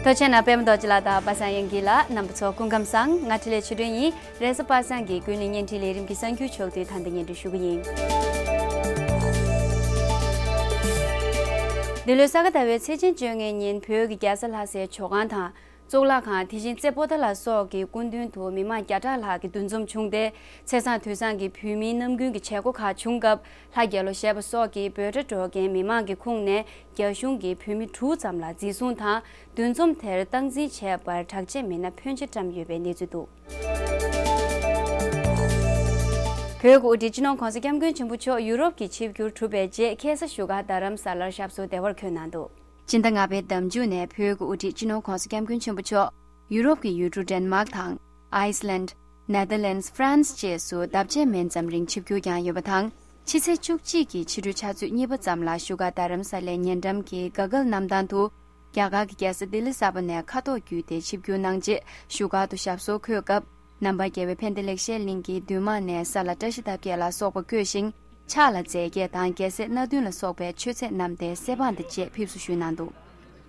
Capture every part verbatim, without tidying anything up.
ཐུགས་རྗེ་གནང་། པད་མ་རྡོ་རྗེ་ལགས་དང་པ་སངས་དབྱངས་སྐྱིད་ལགས། རྣམ་པ་ཚོ་སྐུ་ཁམས་བཟང་། ང་འཕྲིན་ལས་ཆོས་སྒྲོན་ཡིན། རེས་གཟའ་པ་སངས་ཀྱི་ཀུན་གླེང་བརྙན་འཕྲིན་ལས་རིམ་གྱི་གསར་འགྱུར་ཕྱོགས་བསྡུས་དང་དེ་སྙན་སྒྲོན་ཞུ་གི་ཡིན། འདི་ལོའི་ས་ག་ཟླ་བའི་ཚེས་ཆེན་བཅོ་ལྔའི་ཉིན་བོད་ཀྱི་རྒྱལ་ས་ལྷ་སའི་ཇོ་ཁང་དང་། གཙུག་ལག་ཁང་། དེ་བཞིན་རྩེ་པོ་ཏཱ་ལ་སོགས་ཀྱི་སྐུ་མདུན་དུ་མི་མང་བརྒྱ་ཕྲག་ལྷག་གིས་འདུ་འཛོམས་བྱུང་སྟེ། ཚེས་བཟང་དུས་བཟང་གི་བོད་མིའི་ནམ་རྒྱུན་གྱི་བྱེད་སྒོ་ཁག་བྱུང་སྐབས། ལྷ་རྒྱལ་ལོ་ཞེས་པ་སོགས་ཀྱི་འབོད་སྒྲ་སྒྲོག་མཁན་མི་མང་གི་ཁོངས་ནས་རྒྱ་གཞུང་གིས་བོད་མི་དྲུག་ཙམ་ལ་འཛིན་བཟུང་དང་། འདུ་འཛོམས་དེར་སྟངས་འཛིན་བྱས་པར་དྲག་ཆས་མི་སྣ་ཕོན་ཆེ་བཀྲམ་ཡོད་པའི་གནས་ཚུལ་འདུག། བོད་ཀྱི་དབུ་ཁྲིད་སྤྱི་ནོར་༧གོང་ས་༧སྐྱབས་མགོན་ཆེན་པོ་མཆོག་ཡུ་རོབ་ཀྱི་ཆིབས་བསྒྱུར་གྲུབ་པའི་རྗེས་ཁ་སང་བཞུགས་སྒར་རྡ་རམ་ས་ལར་ཞབས་སོར་བདེ་བར་འཁོད་གནང་འདུག། སྤྱི་ཟླ་ལྔ་པའི་ཟླ་མཇུག་ནས་བོད་ཀྱི་དབུ་ཁྲིད་སྤྱི་ནོར་༧གོང་ས་༧སྐྱབས་མགོན་ཆེན་པོ་མཆོག་ཡུ་རོབ་ཀྱི་ཡུལ་གྲུ་ཌེན་མཱག་དང་། ཨའི་སི་ལན། ནེ་དར་ལེན། ཧྥ་རན་སི་བཅས་སུ་ལྡབ་གཅིག་མན་ཙམ་རིང་ཆིབས་བསྒྱུར་བསྐྱངས་ཡོད་པ་དང་། ཕྱི་ཚེས་བཅུ་གཅིག་གི་ཕྱི་དྲོའི་ཕྱག་ཚོད་གཉིས་པ་ཙམ་ལ་བཞུགས་སྒར་རྡ་རམ་ས་ལའི་ཉེ་འགྲམ་གྱི་ག་གལ་གནམ་ཐང་དུ། རྒྱ་གར་གྱི་རྒྱལ་ས་ལྡི་ལི་གསར་པ་ནས་མཁའ་ཐོག་བརྒྱུད་དེ་ཆིབས་བསྒྱུར་གནང་རྗེས་བཞུགས་སྒར་དུ་ཞབས་སོར་འཁོད་སྐབས། ནང་པ་རྒྱལ་བའི་ཕན་བདེ་ལེགས་བཤད་གླིང་གི་མདུན་མང་ནས་ས་ལ་བཀྲ་ཤིས་ལྟག་རྒྱས་ལ་སོགས་པ་བཀོད་ཤིང་། ཕྱག་ལ་རྫས་སྐྱེལ་དང་རྒྱལ་སྲས་སྣ་བདུན་ལ་སོགས་པའི་མཆོད་རྫས་བསྣམས་ཏེ་གསེར་བང་དང་བཅས་ཕེབས་བསུ་ཞུས་གནང་འདུག།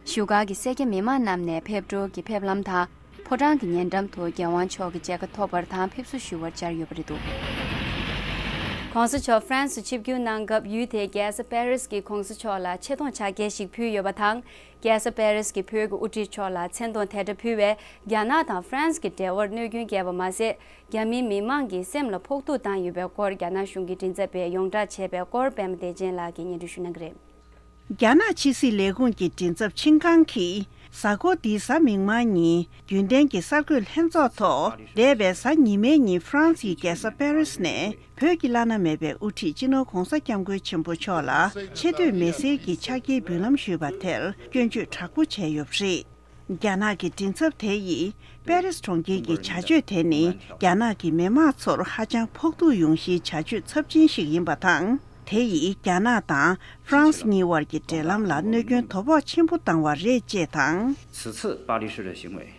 བཞུགས་སྒར་གྱི་སེར་སྐྱ་མི་མང་རྣམས་ནས་ཕེབས་འགྲོ་གི་ཕེབས་ལམ་དང་། ཕོ་བྲང་གི་ཉེ་འགྲམ་དུ་རྒྱལ་དབང་མཆོག་གི་མཇལ་ཁ་ཐོབ་པར་དང་ཕེབས་བསུ་ཞུ་བར་བཅར་ཡོད་པ་རེད་འདུག། ྋགོང་ས་མཆོག་ཧྥ་རན་སི་དུ་ཆིབས་བསྒྱུར་གནང་སྐབས་ཡུལ་དེའི་རྒྱལ་ས་པེ་རིས་ཀྱིས་ྋགོང་ས་མཆོག་ལ་ཆེ་མཐོང་ཕྱག་འཁྱེར་ཞིག་ཕུལ་ཡོད་པ་དང་། རྒྱལ་ས་པེ་རིས་ཀྱི་བོད་ཀྱི་དབུ་ཁྲིད་མཆོག་ལ་མཚན་མཐོང་དེ་འདྲ་ཕུལ་བས། རྒྱ་ནག་དང་ཧྥ་རན་སི་གི་འབྲེལ་བར་གནོད་སྐྱོན་བསྐྱལ་བ་མ་ཟད། རྒྱ་མིའི་མི་མང་གི་སེམས་ལ་ཕོག་ཐུག་བཏང་ཡོད་པའི་སྐོར་རྒྱ་ནག་གཞུང་གི་མགྲིན་ཚབ་པས་ཡོངས་བསྒྲགས་བྱས་པའི་སྐོར་པད་མ་བདེ་ཆེན་ལགས་ཀྱིས་སྙན་སྒྲོན་ཞུ་གནང་གི་རེད། རྒྱ་ནག་ཕྱི་སྲིད་ལས་ཁུངས་ཀྱི་མགྲིན་ཚབ་ཆིན་ཀང་གིས། གཟའ་འཁོར་འདིའི་གཟའ་མིག་དམར་ཉིན་རྒྱུན་ལྡན་གྱི་གསར་འགོད་ལྷན་ཚོགས་ཐོག་འདས་པའི་གཟའ་ཉི་མའི་ཉིན་ཧྥ་རན་སིའི་རྒྱལ་ས་པེ་རིས་ནས་བོད་ཀྱི་བླ་ན་མེད་པའི་དབུ་ཁྲིད་སྤྱི་ནོར་༧གོང་ས་༧སྐྱབས་མགོན་ཆེན་པོ་མཆོག་ལ་ཆེ་བསྟོད་མི་སེར་གྱི་ཕྱག་འཁྱེར་འབུལ་ལམ་ཞུས་པ་དེར་སྐྱོན་བརྗོད་དྲག་པོ་བྱས་ཡོད་པ་རེད། རྒྱ་ནག་གི་མགྲིན་ཚབ་དེ་ཡིས་པེ་རིས་གྲོང་ཁྱེར་གྱི་བྱ་སྤྱོད་དེ་ནི་རྒྱ་ནག་གི་མི་དམངས་ཚོར་ཧ་ཅང་ཕོག་ཐུག་ཡོང་གཞིའི་བྱ་སྤྱོད་ཚབས་ཆེན་ཞིག་ཡིན་པ་དང་། དེ་ཡིས་རྒྱ་ནག་དང་ཧྥ་རན་སི་གཉིས་བར་གྱི་འབྲེལ་ལམ་ལ་གནོད་སྐྱོན་དོ་ཕོག་ཆེན་པོ་བཏང་བ་རེད་ཅེས་དང་། 此次巴黎市的行为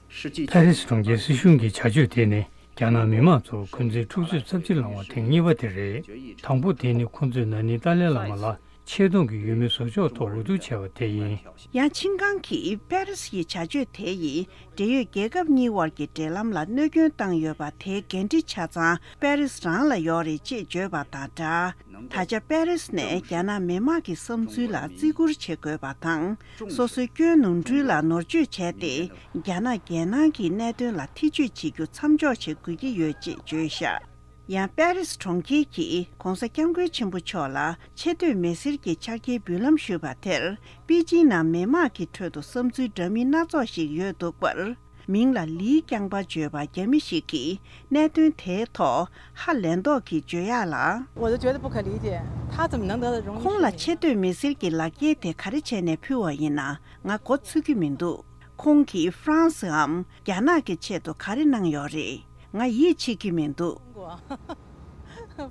是继续 པེ་རི་སི་གྲོང་ཁྱེར་སྲིད་གཞུང་གི་བྱ་སྤྱོད་དེ་ནི་རྒྱ་ནག་མི་དམངས་ཚོར་ཁོ་ཚོའི་འཁྲུག་རྩོད་ཚབས་ཆེར་ལངས་པ་ཐེངས་གཉིས་པ་དེ་རེད། དང་པོ་དེ་ནི་ཁོ་ཚོས་ན་ནིང་ཏཱ་ལའི་བླ་མ་ལ་ཆེ་མཐོང་གི་ཡུལ་མི་བཟོ་ཕྱོགས་ཐོག་འོས་བསྡུ་བྱས་པ་དེ་ཡིན། ཡང་ཆིན་ཀང་གིས་པེ་རི་སི་ཡི་བྱ་སྤྱོད་དེ་ཡིས་འབྲེལ་ཡོད་རྒྱལ་ཁབ་གཉིས་བར་གྱི་འབྲེལ་ལམ་ལ་གནོད་སྐྱོན་བཏང་ཡོད་པ་དེའི་འགན་འཁྲི་ཆ་ཚང་པེ་རི་སི་རང་ལ་ཡོད་རེད་ཅེས་བརྗོད་པ་དང་སྦྲགས། ད་ཆ་པེ་རི་སི་ནས་རྒྱ་ནག་མི་དམངས་ཀྱི་བསམ་ཚུལ་ལ་བརྩི་བཀུར་བྱེད་དགོས་པ་དང་། སོ་སོའི་སྐྱོན་ནོར་འཁྲུལ་ལ་ནོར་བཅོས་བྱས་ཏེ། རྒྱ་ནག་རྒྱལ་ནང་གི་གནད་དོན་ལ་ཐེ་བྱུས་བྱེད་རྒྱུ་མཚམས་འཇོག་བྱེད་དགོས་ཀྱི་ཡོད་ཅེས་བརྗོད་བཞག། ཡང་པེ་རི་སི་གྲོང་ཁྱེར་གྱིས་༧གོང་ས་༧སྐྱབས་མགོན་ཆེན་པོ་མཆོག་ལ་ཆེ་བསྟོད་མི་སེར་གྱི་ཕྱག་འཁྱེར་འབུལ་ལམ་ཞུས་པ་དེར། པེ་ཅིང་ནང་མི་དམངས་ཀྱི་ཁྲོད་དུ་བསམ་ཚུལ་འདྲ་མིན་སྣ་ཚོགས་ཤིག་ཡོད་འདུག་པར། མིང་ལ་ལིའི་རྐྱང་པ་བརྗོད་པ་རྒྱ་མི་ཞིག་གིས་གནད་དོན་དེའི་ཐོག་ཧ་ལས་མདོག་གིས་བརྗོད་ཡག་ལ། 我都觉得不可理解，他怎么能得到荣誉？ ཁོང་ལ་ཆེ་བསྟོད་མི་སེར་གྱི་ལག་འཁྱེར་དེ་ག་རེ་བྱས་ནས་ཕུལ་བ་ཡིན་ན་ང་མགོ་ཚོད་ཀྱི་མི་འདུག། ཁོང་གིས་ཧྥ་རན་སིའམ་རྒྱ་ནག་གི་ཆེད་དུ་ག་རེ་གནང་ཡོད་རེད། ང་ཡིད་ཆེས་ཀྱི་མི་འདུག།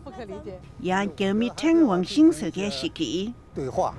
不可理解。 ཡང་རྒྱ་མི་ཁྲེང་ཝང་ཤིང་ཟེར་མཁན་ཞིག་གིས། 对话，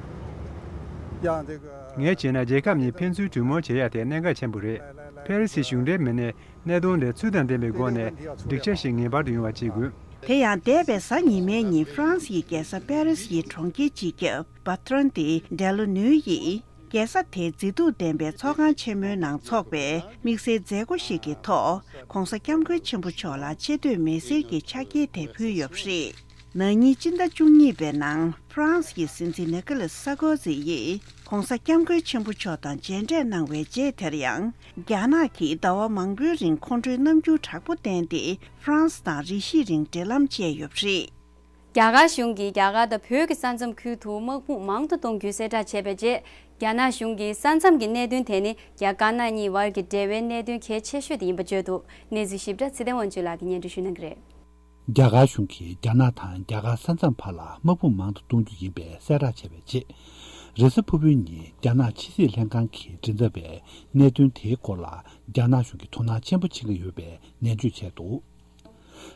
让这个 ངས་བྱས་ན་རྒྱལ་ཁབ་གཉིས་ཕན་ཚུན་གྲོས་མོལ་བྱེད་ཡ་དེ་གནད་འགག་ཆེན་པོ་རེད། ཕེ་རི་སི་གཞུང་འབྲེལ་མི་སྣས་གནད་དོན་དེ་ཚུལ་དང་ལྡན་པའི་སྒོ་ནས་འགྲིག་ཆ་ཞིག་ངེས་པར་དུ་ཡོང་བ་བྱེད་དགོས། དེ་ཡང་འདས་པའི་གཟའ་ཉི་མའི་ཉིན་ཧྥ་རན་སིའི་རྒྱལ་ས་པེ་རི་སིའི་གྲོང་ཁྱེར་སྤྱི་ཁྱབ་བྷ་ཏྲོན་ཏི་ཌེ་ལོ་ནུའུ་ཡིས། རྒྱལ་ས་དེའི་མཛེས་སྡུག་ལྡན་པའི་ཚོགས་ཁང་ཆེན་མོའི་ནང་འཚོགས་པའི་དམིགས་བསལ་མཛད་སྒོ་ཞིག་གི་ཐོག་༧གོང་ས་༧སྐྱབས་མགོན་ཆེན་པོ་མཆོག་ལ་ཆེ་བསྟོད་མི་སེར་གྱི་ཕྱག་འཁྱེར་དེ་ཕུལ་ཡོད་པ་རེད། ན་ནིང་སྤྱི་ཟླ་བཅུ་གཉིས་པའི་ནང་ཧྥ་རན་སི་ཡི་སྲིད་འཛིན་ནི་ཀོ་ལཱས་སར་ཀོ་ཟི་ཡིས་༧གོང་ས་༧སྐྱབས་མགོན་ཆེན་པོ་མཆོག་དང་མཇལ་འཕྲད་གནང་བའི་རྗེས་དེར་ཡང་རྒྱ་ནག་གིས་ཟླ་བ་མང་པོའི་རིང་ཁོང་ཁྲོའི་རྣམ་འགྱུར་དྲག་པོ་བསྟན་ཏེ་ཧྥ་རན་སི་དང་རེ་ཞིག་རིང་འབྲེལ་ལམ་བཅད་ཡོད་པ་རེད། རྒྱ་གར་གཞུང་གིས་རྒྱ་གར་དང་བོད་ཀྱི་ས་མཚམས་ཁུལ་དུ་དམག་དཔུང་མང་དུ་གཏོང་རྒྱུའི་གསལ་བསྒྲགས་བྱས་པའི་རྗེས། རྒྱ་ནག་གཞུང་གིས་ས་མཚམས་ཀྱི་གནད་དོན་དེ་ནི་རྒྱ་དཀར་ནག་གཉིས་བར་གྱི་འབྲེལ་བའི་གནད་དོན་གལ་ཆེ་ཤོས་དེ་ཡིན་པ་བརྗོད་འདུག། གནས་ཚུལ་ཞིབ་ཕྲ་ཚེ་བརྟན་དབང་ཕྱུག་ལགས་ཀྱིས་སྙན་སྒྲོན་ཞུ་གནང་གི་རེད། རྒྱ་གར་གཞུང་གིས་རྒྱ་ནག་དང་རྒྱ་གར་ས་མཚམས་བར་ལ་དམག་དཔུང་མང་དུ་གཏོང་རྒྱུ་ཡིན་པའི་གསལ་བསྒྲགས་བྱས་པའི་རྗེས། རེས་གཟའ་ཕུར་བུའི་ཉིན་རྒྱ་ནག་ཕྱི་སྲིད་ལྷན་ཁང་གི་མགྲིན་ཚབ་པས་གནད་དོན་དེའི་སྐོར་ལ་རྒྱ་ནག་གཞུང་གིས་དོ་སྣང་ཆེན་པོ་བྱེད་ཀྱི་ཡོད་པའི་ནན་བརྗོད་བྱས་འདུག།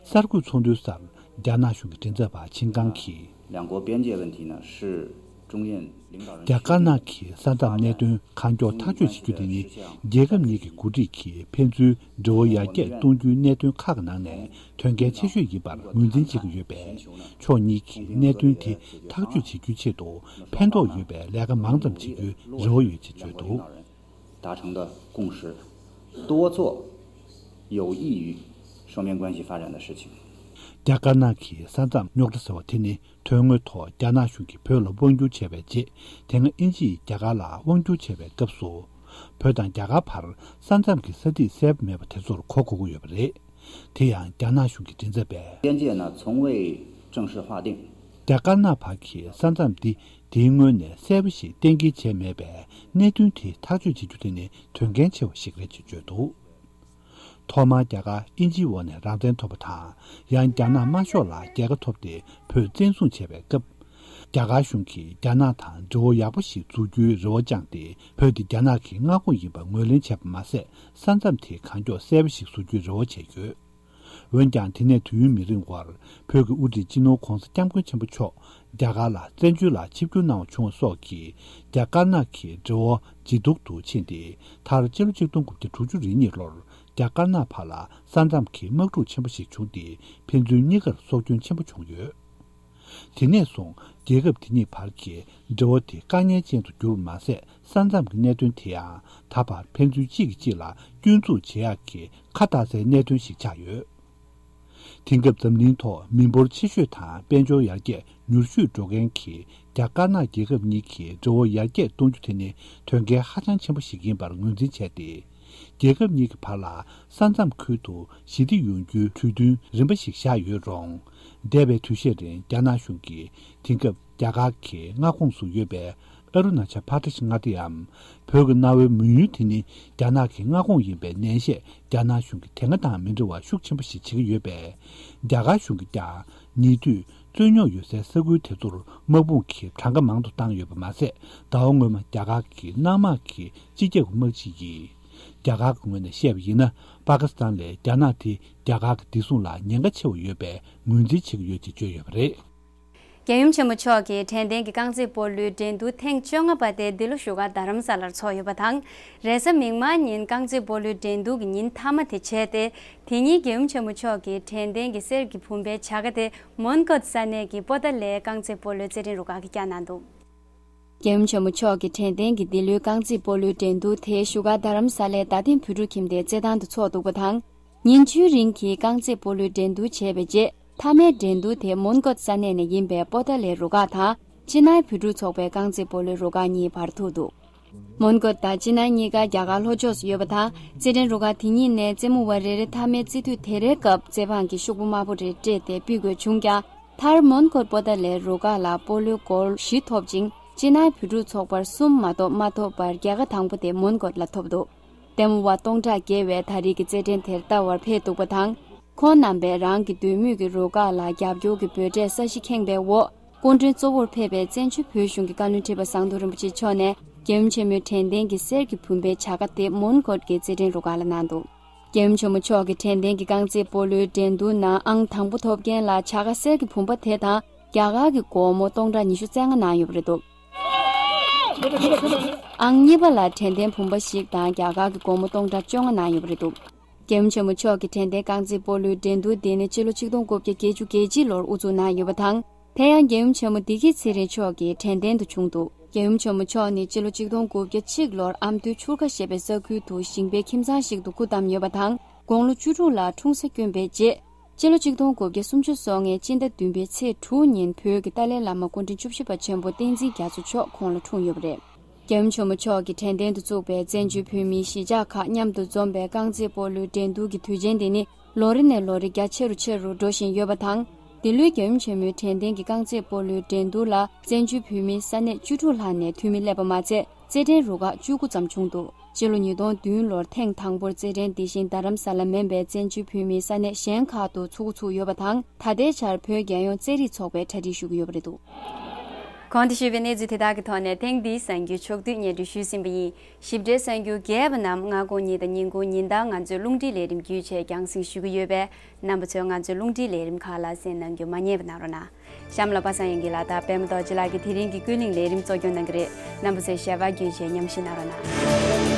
གསར་འགོད་ཚོགས་འདུའི་སར་རྒྱ་ནག་གཞུང་གི་མགྲིན་ཚབ་པ་ཆིན་ཀང་གིས། 两国边界问题呢，是中印领导人 རྒྱ་དཀར་ནག་གི་ས་མཚམས་གནད་དོན་གང་མགྱོགས་ཐག་གཅོད་བྱེད་རྒྱུ་དེ་ནི་རྒྱལ་ཁབ་གཉིས་ཀྱི་འགོ་ཁྲིད་ཀྱིས་ཕན་ཚུན་འབྲེལ་བ་ཡར་རྒྱས་གཏོང་རྒྱུའི་གནད་དོན་ཁག་གི་ནང་ནས་དོན་གལ་ཆེ་ཤོས་ཡིན་པར་ངོས་འཛིན་བྱེད་ཀྱི་ཡོད་པས། ཕྱོགས་གཉིས་ཀྱིས་གནད་དོན་དེ་ཐག་གཅོད་བྱེད་རྒྱུའི་ཆེད་དུ་ཕན་ཐོགས་ཡོད་པའི་ལས་ཀ་མང་ཙམ་བྱེད་རྒྱུའི་རེ་བ་ཡོད་ཅེས་བརྗོད་འདུག། 达成的共识，多做有益于双边关系发展的事情。རྒྱ་དཀར་ནག་གི་ས་མཚམས་རྙོག་དྲ་ཟེར་བ་དེ་ནི། དོན་དངོས་ཐོག་རྒྱ་ནག་གཞུང་གིས་བོད་ལ་དབང་བསྒྱུར་བྱས་པའི་རྗེས། དེ་སྔ་དབྱིན་ཇིས་རྒྱ་གར་ལ་དབང་བསྒྱུར་བྱས་པའི་སྐབས་སུ། བོད་དང་རྒྱ་གར་བར་ས་མཚམས་ཀྱི་ས་ཐིག་གསལ་པོ་མེད་པ་དེ་ཚོར་གོ་དགོས་ཀྱི་ཡོད་པ་རེད། དེ་ཡང་རྒྱ་ནག་གཞུང་གི་མགྲིན་ཚབ་པས། 边界呢从未正式划定。 རྒྱ་དཀར་ནག་བར་གྱི་ས་མཚམས་འདི་དེའི་སྔོན་ནས་གསལ་པོ་ཞིག་གཏན་འཁེལ་བྱས་མེད་པས། གནད་དོན་དེ་ཐག་གཅོད་བྱེད་རྒྱུ་དེ་ནི་དོན་གལ་ཆེ་བ་ཞིག་རེད་ཅེས་བརྗོད་འདུག། ཐོག་མར་རྒྱ་གར་དབྱིན་ཇིའི་འོག་ནས་རང་བཙན་ཐོབ་པ་དང་། ཡང་རྒྱ་ནག་དམར་ཤོག་ལ་རྒྱལ་ཁ་ཐོབ་སྟེ་བོད་བཙན་བཟུང་བྱས་པའི་སྐབས། རྒྱ་གར་གཞུང་གིས་རྒྱ་ནག་དང་འབྲེལ་བ་ཡག་པོ་ཞིག་འཛུགས་རྒྱུའི་རེ་བ་བཅངས་ཏེ། བོད་དེ་རྒྱ་ནག་གི་མངའ་ཁོངས་ཡིན་པ་ངོས་ལེན་བྱས་པ་མ་ཟད། ས་མཚམས་དེ་གང་མགྱོགས་གསལ་པོ་ཞིག་བཟོ་རྒྱུའི་རེ་བ་བྱས་ཡོད། འོན་ཀྱང་། དེ་ནས་དུས་ཡུན་མི་རིང་བར། བོད་ཀྱི་དབུ་ཁྲིད་སྤྱི་ནོར་༧གོང་ས་༧སྐྱབས་མགོན་ཆེན་པོ་མཆོག་རྒྱ་གར་ལ་བཙན་བྱོལ་ལ་ཆིབས་བསྒྱུར་གནང་བ་བྱུང་བ་སོགས་ཀྱིས། རྒྱ་དཀར་ནག་གི་འབྲེལ་བ་ཇེ་སྡུག་ཏུ་ཕྱིན་ཏེ། མཐར་སྤྱི་ལོ་ཆིག་སྟོང་དགུ་བརྒྱ་དྲུག་ཅུ་རེ་གཉིས་ལོར། རྒྱ་དཀར་ནག་བར་ལ་ས་མཚམས་ཀྱི་དམག་འཁྲུག་ཆེན་པོ་ཞིག་བྱུང་སྟེ། ཕན་ཚུན་གཉིས་ཀར་སྲོག་སྐྱོན་ཆེན་པོ་བྱུང་ཡོད། དེ་ནས་བཟུང་རྒྱལ་ཁབ་དེ་གཉིས་བར་གྱི་འབྲེལ་བ་དེ་དཀའ་ངལ་ཅན་དུ་གྱུར་པ་མ་ཟད། ས་མཚམས་ཀྱི་གནད་དོན་དེའང་ད་བར་ཕན་ཚུན་གཅིག་གིས་གཅིག་ལ་སྐྱོན་འཛུགས་བྱེད་ཡག་གི་ཁ་བཏགས་སའི་གནད་དོན་ཞིག་ཆགས་ཡོད། དེང་སྐབས་འཛམ་གླིང་ཐོག་མི་འབོར་ཆེ་ཤོས་དང་དཔལ་འབྱོར་ཡར་རྒྱས་མྱུར་ཤོས་འགྲོ་མཁན་གྱི་རྒྱ་དཀར་ནག་རྒྱལ་ཁབ་གཉིས་ཀྱི་འབྲེལ་བ་ཡར་རྒྱས་གཏོང་རྒྱུ་དེ་ནི་དོན་གལ་ཧ་ཅང་ཆེན་པོ་ཞིག་ཡིན་པར་ངོས་འཛིན་བྱས་ཏེ། རྒྱལ་ཁབ་གཉིས་ཀྱི་བར་ལ་ས་མཚམས་ཁུལ་དུ་ཞི་བདེ་ཡོང་རྒྱུའི་གྲོས་མཐུན་རིམ་པ་ཞིག་བཞག་ཡོད་རུང་། འདས་པའི་དུས་ཤས་རིང་རྒྱ་ནག་གཞུང་གིས་དེང་སྐབས་རྒྱ་གར་གྱི་མངའ་ཁོངས་སུ་ཡོད་པའི་ཨ་རུ་ན་ཅལ་པར་དེཤ་མངའ་སྡེའམ། བོད་ཀྱི་གནའ་བོའི་མོན་ཡུལ་དེ་ནི་རྒྱ་ནག་གི་མངའ་ཁོངས་ཡིན་པའི་ནན་བཤད་རྒྱ་ནག་གཞུང་གིས་དེ་སྔ་དང་མི་འདྲ་བར་ཤུགས་ཆེན་པོ་ཞིག་བྱེད་ཀྱི་ཡོད་པས། རྒྱ་གར་གཞུང་གིས་ཀྱང་ཉེ་དུས་རྩོད་རྙོག་ཡོད་སའི་ས་ཁུལ་དེ་ཚོར་དམག་དཔུང་གི་གྲངས་ཀ་མང་དུ་བཏང་ཡོད་པ་མ་ཟད། ཟླ་བ་སྔོན་མ་རྒྱ་གར་གྱི་གནམ་དམག་གི་སྤྱི་ཁྱབ་དམག་སྤྱི་ཡིས། རྒྱ་གར་གྱི་ངོས་ནས་བཤད་པ་ཡིན་ན། པ་ཀི་སི་ཐན་ལས་རྒྱ་ནག་དེ་རྒྱ་གར་གྱི་བདེ་སྲུང་ལ་ཉེན་ཁ་ཆེ་བ་ཡོད་པའི་ངོས་འཛིན་བྱེད་ཀྱི་ཡོད་ཅེས་བརྗོད་ཡོད་པ་རེད། རྒྱལ་ཡུམ་ཆེན་མོ་མཆོག་གི་དྲན་རྟེན་གྱི་རྐང་རྩེད་སྤོ་ལོའི་འགྲན་བསྡུར་ཐེངས་བཅོ་ལྔ་པ་དེ་འདི་ལོ་བཞུགས་སྒར་རྡ་རམ་ས་ལར་འཚོགས་ཡོད་པ་དང་། རེས་གཟའ་མིག་དམར་ཉིན་རྐང་རྩེད་སྤོ་ལོའི་འགྲན་བསྡུར་གྱི་ཉིན་མཐའ་མ་དེ་བྱས་ཏེ། དེ་ཉིན་རྒྱལ་ཡུམ་ཆེན་མོ་མཆོག་གི་དྲན་རྟེན་གྱི་གསེར་གྱི་བུམ་པའི་བྱ་དགའ་དེ་མོན་གྷོ་ས་གནས་ཀྱི་པོ་ཏཱ་ལའི་རྐང་རྩེད་སྤོ་ལོའི་རྩེད་འགྲན་རུ་ཁག་གིས་བསྐྱངས་གནང་འདུག། རྒྱལ་ཡུམ་ཆེན་མོ་མཆོག་གི་དྲན་རྟེན་གྱི་འདི་ལོའི་རྐང་རྩེད་སྤོ་ལོའི་འགྲན་བསྡུར་དེ་བཞུགས་སྒར་རྡ་རམ་ས་ལའི་རྡ་སྟེང་བོད་ཕྲུག་ཁྱིམ་སྡེའི་རྩེད་ཐང་དུ་འཚོགས་འདུག་པ་དང་། ཉིན་བཅུའི་རིང་གི་རྐང་རྩེད་སྤོ་ལོའི་འགྲན་བསྡུར་བྱས་པའི་རྗེས། མཐའ་མའི་འགྲན་བསྡུར་དེ་མོན་གྷོ་ས་གནས་ནས་ཡིན་པའི་པོ་ཏཱ་ལའི་རུ་ཁག་དང་། ཅི་ནའི་བོད་ཕྲུག་ཚོགས་པའི་རྐང་རྩེད་སྤོ་ལོའི་རུ་ཁག་གཉིས་བར་ཐུག་འདུག། མོན་གྷོ་དང་ཅི་ནའི་གཉིས་ཀ་རྒྱ་གར་ལྷོ་ཕྱོགས་སུ་ཡོད་པ་དང་། རྩེད་འགྲན་རུ་ཁག་དེ་གཉིས་ནས་རྩེད་མོ་བ་རེ་རེ་མཐའ་མའི་རྩེད་དུས་དེ་རེའི་སྐབས་རྩེད་འཕང་གི་ཤོག་བུ་དམར་པོ་རེ་སྤྲད་དེ་ཕུད་དགོས་བྱུང་ཀྱང་། མཐར་མོན་གྷོར་པོ་ཏཱ་ལའི་རུ་ཁག་ལ་སྤོ་ལོའི་གོལ་བཞི་ཐོབ་ཅིང་། ཅི་ནའི་བོད་ཕྲུག་ཚོགས་པར་གསུམ་མ་གཏོགས་མ་ཐོབ་པར། རྒྱལ་ཁ་དང་པོ་དེ་མོན་གྷོ་ལ་ཐོབ་འདུག། ལྟད་མོ་བ་སྟོང་ཕྲག་བརྒལ་བས་ད་རེས་ཀྱི་རྩེད་འགྲན་དེར་ལྟ་བར་ཕེབས་འདུག་པ་དང་། ཁོང་རྣམ་པས་རང་གི་འདོད་མོས་ཀྱི་རུ་ཁག་ལ་རྒྱབ་སྐྱོར་གྱི་འབོད་སྒྲས་ས་གཞི་ཁེངས་པའི་འོག། སྐུ་མགྲོན་གཙོ་བོར་ཕེབས་པའི་བཙན་བྱོལ་བོད་གཞུང་གི་བཀའ་བློན་ཁྲི་པ་ཟམ་གདོང་རིན་པོ་ཆེ་མཆོག་ནས། རྒྱལ་ཡུམ་ཆེན་མོའི་དྲན་རྟེན་གྱི་གསེར་གྱི་བུམ་པའི་བྱ་དགའ་དེ་མོན་གྷོ་གི་རྩེད་འགྲན་རུ་ཁག་ལ་གནང་འདུག། རྒྱལ་ཡུམ་ཆེན་མོ་མཆོག་གི་དྲན་རྟེན་གྱི་རྐང་རྩེད་སྤོ་ལོའི་འགྲན་བསྡུར་ནང་ཨང་དང་པོ་ཐོབ་མཁན་ལ་བྱ་དགའ་གསེར་གྱི་བུམ་པ་དེ་དང་། རྒྱ་གར་གྱི་སྒོར་མོ་སྟོང་ཕྲག་ཉི་ཤུ་རྩ་ལྔ་གནང་ཡོད་པ་རེད་འདུག། ཨང་གཉིས་པ་ལ་དྲན་རྟེན་བུམ་པ་ཞིག་དང་རྒྱ་གར་གྱི་སྒོར་མོ་སྟོང་ཕྲག་བཅོ་ལྔ་གནང་ཡོད་པ་རེད་འདུག། རྒྱལ་ཡུམ་ཆེན་མོ་མཆོག་གི་དྲན་རྟེན་རྐང་རྩེད་སྤོ་ལོའི་འགྲན་བསྡུར་འདི་ནི་སྤྱི་ལོ་ཆིག་སྟོང་དགུ་བརྒྱ་བརྒྱད་ཅུ་གྱ་གཅིག་ལོར་དབུ་འཛུགས་གནང་ཡོད་པ་དང་། དེ་ཡང་རྒྱལ་ཡུམ་ཆེན་མོ་བདེ་སྐྱིད་ཚེ་རིང་མཆོག་གི་དྲན་རྟེན་དུ་བྱུང་འདུག། རྒྱལ་ཡུམ་ཆེན་མོ་མཆོག་ནི་སྤྱི་ལོ་ཆིག་སྟོང་དགུ་བརྒྱ་གཅིག་ལོར་ཨ་མདོའི་ཆུར་ཁ་ཞེས་པའི་ས་ཁུལ་དུ་ཞིང་པའི་ཁྱིམ་ཚང་ཞིག་ཏུ་སྐུ་བལྟམས་ཡོད་པ་དང་། དགུང་ལོ་བཅུ་དྲུག་ལ་འཁྲུངས་ས་བསྐྱོན་པའི་རྗེས། སྤྱི་ལོ་ཆིག་སྟོང་དགུ་བརྒྱ་སུམ་ཅུ་སོ་ལྔའི་སྤྱི་ཟླ་བདུན་པའི་ཚེས་དྲུག་ཉིན་བོད་ཀྱི་ཏཱ་ལའི་བླ་མ་སྐུ་ཕྲེང་བཅུ་བཞི་པ་ཆེན་པོ་བསྟན་འཛིན་རྒྱ་མཚོ་མཆོག་ཁོང་ལ་འཁྲུངས་ཡོད་པ་རེད། རྒྱལ་ཡུམ་ཆེན་མོ་མཆོག་གི་དྲན་རྟེན་དུ་བཙུགས་པའི་བཙན་བྱོལ་བོད་མིའི་གཞིས་ཆགས་ཁག་མཉམ་དུ་འཛོམས་པའི་རྐང་རྩེད་སྤོ་ལོའི་འགྲན་བསྡུར་གྱི་དུས་ཆེན་འདི་ནི་ལོ་རེ་ནས་ལོ་རེ་རྒྱ་ཆེ་རུ་ཆེ་རུ་འགྲོ་བཞིན་ཡོད་པ་དང་། འདི་ལོའི་རྒྱལ་ཡུམ་ཆེན་མོའི་དྲན་རྟེན་གྱི་རྐང་རྩེད་སྤོ་ལོའི་འགྲན་བསྡུར་ལ་བཙན་བྱོལ་བོད་མིའི་ས་གནས་བཅུ་དྲུག་ལྷག་ནས་འཐུས་མི་སླེབས་པ་མ་ཚད། རྩེད་འགྲན་རུ་ཁག་བཅུ་དགུ་ཙམ་བྱུང་འདུག། སྤྱི་ལོ་ཉིས་སྟོང་བདུན་ལོར་ཐེངས་དང་པོར་རྩེད་འགྲན་འདི་བཞིན་རྡ་རམ་ས་ལ་མིན་པའི་བཙན་བྱོལ་བོད་མིའི་ས་གནས་གཞན་ཁག་ཏུ་ཚུགས་འགོ་ཚུགས་ཡོད་པ་དང་། ད་ལྟའི་ཆར་བོད་རྒྱལ་ཡོངས་རྩེད་རིགས་ཚོགས་པས་གྲ་སྒྲིག་ཞུ་གི་ཡོད་པ་རེད་འདུག། གོང་དུ་ཞུས་པའི་གནས་ཚུལ་དེ་དག་གི་ཐོག་ནས་ཐེངས་འདིའི་གསར་འགྱུར་ཕྱོགས་བསྡུས་སྙན་སྒྲོན་ཞུས་ཟིན་པ་ཡིན། ཞིབ་ཕྲའི་གསར་འགྱུར་རྒྱས་པ་རྣམས་སྔ་དགོང་ཉིན་དང་ཉིན་གུང་ཉིན་ལྟར་ང་ཚོའི་རླུང་འཕྲིན་ལས་རིམ་བརྒྱུད་བྱས་རྒྱང་སྲིང་ཞུ་གི་ཡོད་པས། རྣམ་པ་ཚོས་ང་ཚོའི་རླུང་འཕྲིན་ལས་རིམ་ཁག་ལ་གསན་གནང་རྒྱུ་མ་བསྙེལ་བ་གནང་རོགས་གནང་། གཤམ་ལ་པ་སངས་དབྱངས་སྐྱིད་ལགས་དང་པད་མ་རྡོ་རྗེ་ལགས་ཀྱིས་དེ་རིང་གི་ཀུན་གླེང་ལས་རིམ་གཙོ་སྐྱོང་གནང་གི་རེད། རྣམ་པ་ཚོས་ཞལ་པར་བརྒྱུད་བྱས་མཉམ་ཞུགས་གནང་རོགས་གནང་།